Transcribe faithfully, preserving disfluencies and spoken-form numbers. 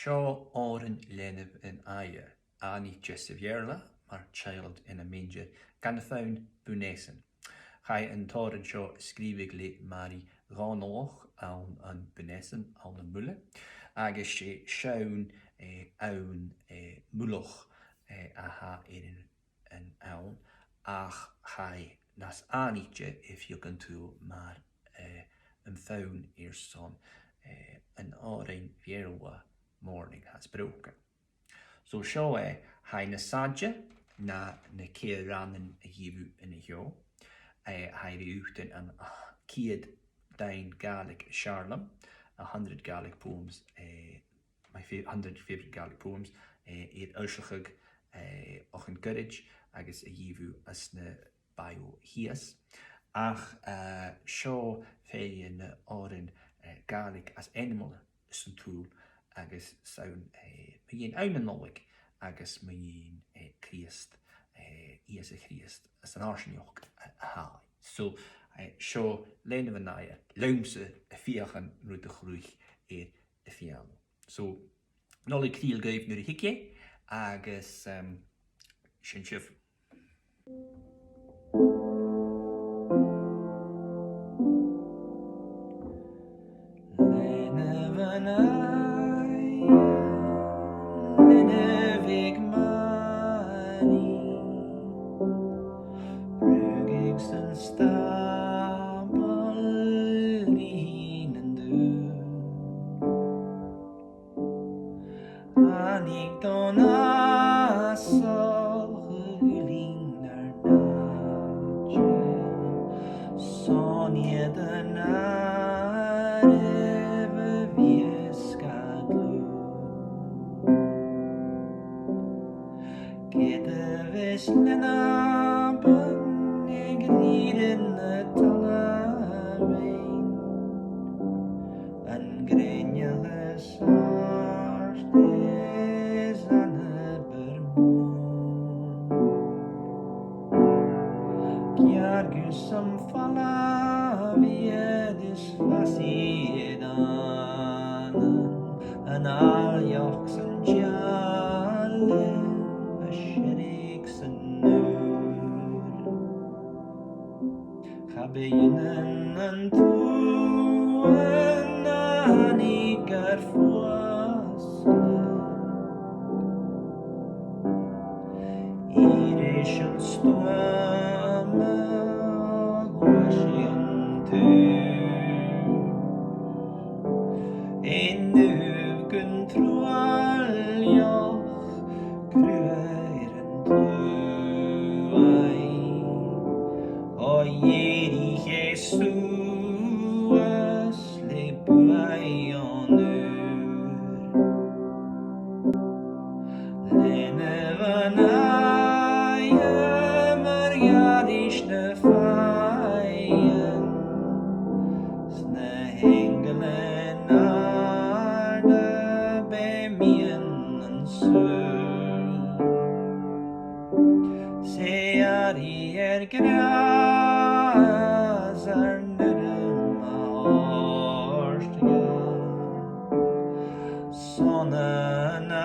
Seo òran leanabh an aghaidh, Aithnichte sa Bheurla mar Child in a Manger, dhan a' fhonn Bun Esan. Chaidh an t-òran seo a sgrìobhadh le Màiri Dhòmhnallach ann am Bun Esan ann am Muile, agus 's e seann, eh, abhainn, eh, Muileach, eh, a th' air an an abhainn, ach chaidh nas aithnichte a phìob an t-saoghail mar, eh, am fonn airson, eh, an òrain Bheurla Morning Has Broken. So seo e, tha na saighdean, na, na ceithir rannan a gheibh thu an seo, eh, tha iad ri fhaotainn an, ah, ceud dainn Gàidhlig as fheàrr leam, a hundred Gaelic poems, eh, my fa- hundred favourite Gaelic poems, eh, air fhoillseachadh, eh, o chionn ghoirid agus a gheibh thu anns na bioes shìos. Ach, eh, seo fear de na h-òrain, eh, Gàidhlig as ainmeile san t-saoghal agus 's ann, eh, mu dheidhinn Abhainn na Nollaig agus mu dheidhinn, eh, Crìosd, eh, Ìosa Crìosd as an fharsaingeachd a, a tha e. So, eh, seo leanabh an aghaidh, leamsa a' feuchainn rud a chluich air a' phiàno. So, Nollaig Chridheil dhuibh nuair a thig e, agus, em, sin sibh. Leanabh an aghaidh, leanabh aig Màiri, rugadh san stabail ri nan dùil. Thàinig don fhàsach a dh'fhuiling nar n-àite, 's ann iad an àireamh a bhios ga dlùth. Ged a bhios leanaban aig rìribh na talmhainn, an grèine as àirde is an anabair mòr. Geàrr gus am falbh iad is fasaidh iad ann an àilleachd san t-sealladh a' searg san ùir. Cha b' e ionann an t-uan a thàinig gar fuasgladh, Irish an stuama a ghluaisidh an t-saoghal. Aon nubh gun truailleadh cruaidh air an t-sluaigh, o dh'èirich e suas le buaidh on ùir. Leanabh an aghaidh mar ghearrais na fàidhean, 's na h-ainglean àrda beò miann an saoghail. 'S e àiridh air gràs ar n-urram a thoirt dha, sona na